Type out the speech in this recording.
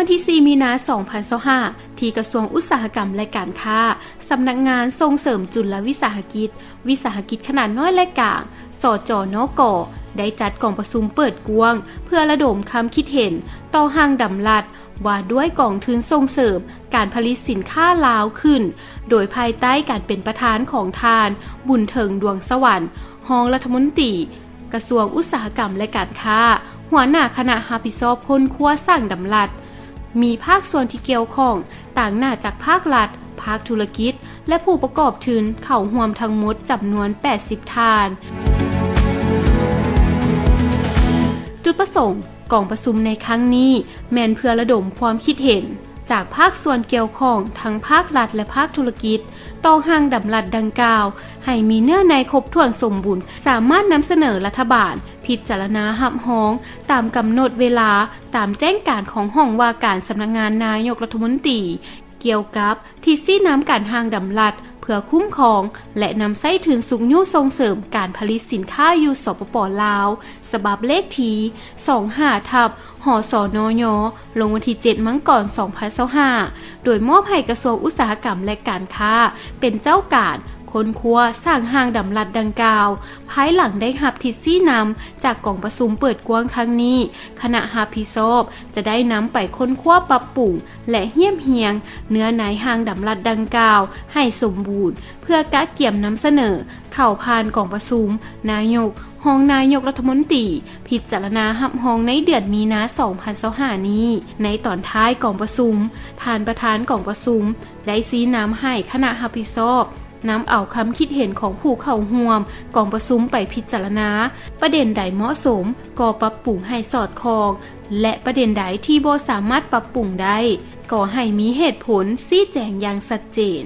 ວັນທີສີ່ ມີນາ ສອງພັນຊາວຫ້າ ທີ່ກະຊວງອຸດສາຫະກຳ ແລະ ການຄ້າ, ສຳນັກງານສົ່ງເສີມຈຸນລະວິສາຫະກິດ, ວິສາຫະກິດຂະໜາດນ້ອຍ ແລະ ກາງ ສຈນກ ໄດ້ຈັດກອງປະຊຸມເປີດກວ້າງ ເພື່ອລະດົມຄຳຄິດເຫັນຕໍ່ຮ່າງດຳລັດ ວ່າດ້ວຍກອງທຶນສົ່ງເສີມການຜະລິດສິນຄ້າລາວຂຶ້ນ, ໂດຍພາຍໃຕ້ການເປັນປະທານຂອງທ່ານ ບຸນເຖິງ ດວງສະຫວັນ ຮອງລັດຖະມົນຕີກະຊວງອຸດສາຫະກຳ ແລະ ການຄ້າ, ຫົວໜ້າຄະນະຮັບຜິດຊອບຄົ້ນຄວ້າສ້າງດຳລັດ. ມີພາກສ່ວນທີ່ກ່ຽວຂ້ອງ, ຕາງໜ້າຈາກພາກລັດ, ພາກທຸລະກິດ ແລະ ຜູ້ປະກອບທຶນເຂົ້າຮ່ວມທັງໝົດຈຳນວນແປດສິບທ່ານ. ຈຸດປະສົງກອງປະຊຸມໃນຄັ້ງນີ້ ແມ່ນເພື່ອລະດົມຄວາມຄິດເຫັນຈາກພາກສ່ວນກ່ຽວຂ້ອງ ທັງພາກລັດ ແລະ ພາກທຸລະກິດ ຕໍ່ຮ່າງດຳລັດດັ່ງກ່າວ ໃຫ້ມີເນື້ອໃນຄົບຖ້ວນສົມບູນ, ສາມາດນຳສະເໜີລັດຖະບານພິຈາລະນາຮັບຮອງຕາມກຳນົດເວລາ, ຕາມແຈ້ງການຂອງຫ້ອງວ່າການສຳນັກງານນາຍົກລັດຖະມົນຕີ ກ່ຽວກັບທິດຊີ້ນຳການຮ່າງດຳລັດເພື່ອຄຸ້ມຄອງ ແລະ ນຳໃຊ້ທຶນຊຸກຍູ້ສົ່ງເສີມການຜະລິດສິນຄ້າຢູ່ ສປປ ລາວ ສະບັບເລກທີ ສອງຫ້າ ທັບ ຫສນຍ ລົງວັນທີເຈັດ ມັງກອນ ສອງພັນຊາວຫ້າ ໂດຍມອບໃຫ້ກະຊວງອຸດສາຫະກຳ ແລະ ການຄ້າ ເປັນເຈົ້າການຄົ້ນຄວ້າສ້າງຮ່າງດຳລັດດັ່ງກ່າວ. ພາຍຫຼັງໄດ້ຮັບທິດຊີ້ນຳຈາກກອງປະຊຸມເປີດກວ້າງຄັ້ງນີ້, ຄະນະຮັບຜິດຊອບຈະໄດ້ນຳໄປຄົ້ນຄວ້າປັບປຸງ ແລະ ຮຽບຮຽງເນື້ອໃນຮ່າງດຳລັດດັ່ງກ່າວໃຫ້ສົມບູນ ເພື່ອກະກຽມນຳສະເໜີເຂົ້າຜ່ານກອງປະຊຸມນາຍົກ, ຮອງນາຍົກລັດຖະມົນຕີ ພິຈາລະນາຮັບຮອງໃນເດືອນມີນາ ສອງພັນຊາວຫ້ານີ້. ໃນຕອນທ້າຍກອງປະຊຸມ, ທ່ານປະທານກອງປະຊຸມໄດ້ຊີ້ນຳໃຫ້ຄະນະຮັບຜິດຊອບ ນຳເອົາຄຳຄິດເຫັນຂອງຜູ້ເຂົ້າຮ່ວມກອງປະຊຸມໄປພິຈາລະນາ, ປະເດັນໃດເໝາະສົມກໍປັບປຸງໃຫ້ສອດຄ່ອງ ແລະ ປະເດັນໃດທີ່ບໍ່ສາມາດປັບປຸງໄດ້ ກໍໃຫ້ມີເຫດຜົນຊີ້ແຈງຢ່າງຊັດເຈນ.